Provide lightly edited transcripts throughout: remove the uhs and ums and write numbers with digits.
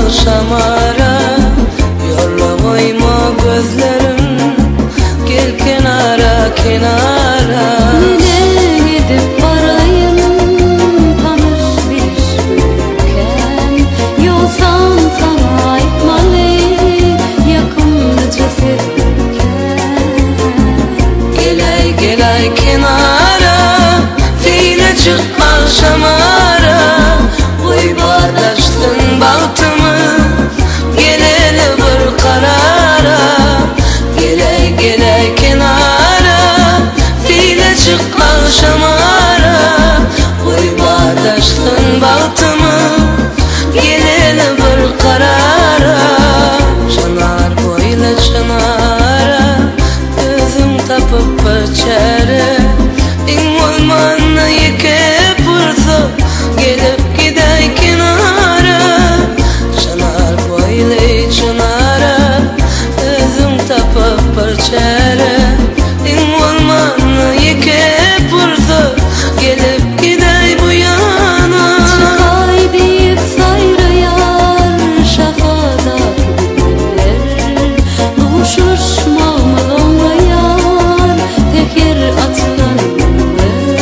agşamara Ýola goýma gözlerim Gel kenara kenara Neneň edip baraýyn tanyş biliş kän Ýogsam saňa aýtmaly ýakymlyja sözler kän. Geläý geläý kenara Seýle çyk agşamara Goý badaşsyn bagtymyz Geleli bir karara Geläý geläý kenara Seýle çyk agşamara Goý badaşsyn bagtymyz Geleli bir karara Çynar boýly çynara Özüň tapyp bir çäre Iň bolmanda ýeke pursat Gelip gidäý kenara Çynar boýly çynara Özüň tapyp bir çäre Iň bolmanda ýeke pursat Gelip gidäý bu ýana Çykaý diýip saýraýar şahadaky bilbiller Duşuşmagymyz oňlaýar säher açylan güller.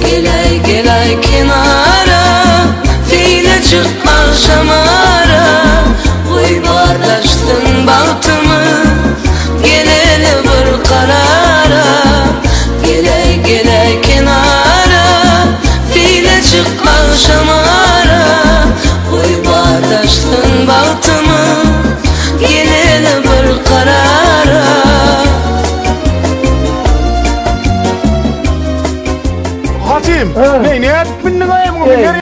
Geläý geläý kenara Seýle çyk agşamara Goý badaşsyn bagtymyz Geleli bir karara Geläý geläý kenara Seýle çyk agşamara Goý badaşsyn bagtymyz Geleli bir karara Hatym, ne nädip bindiň aýamyňa?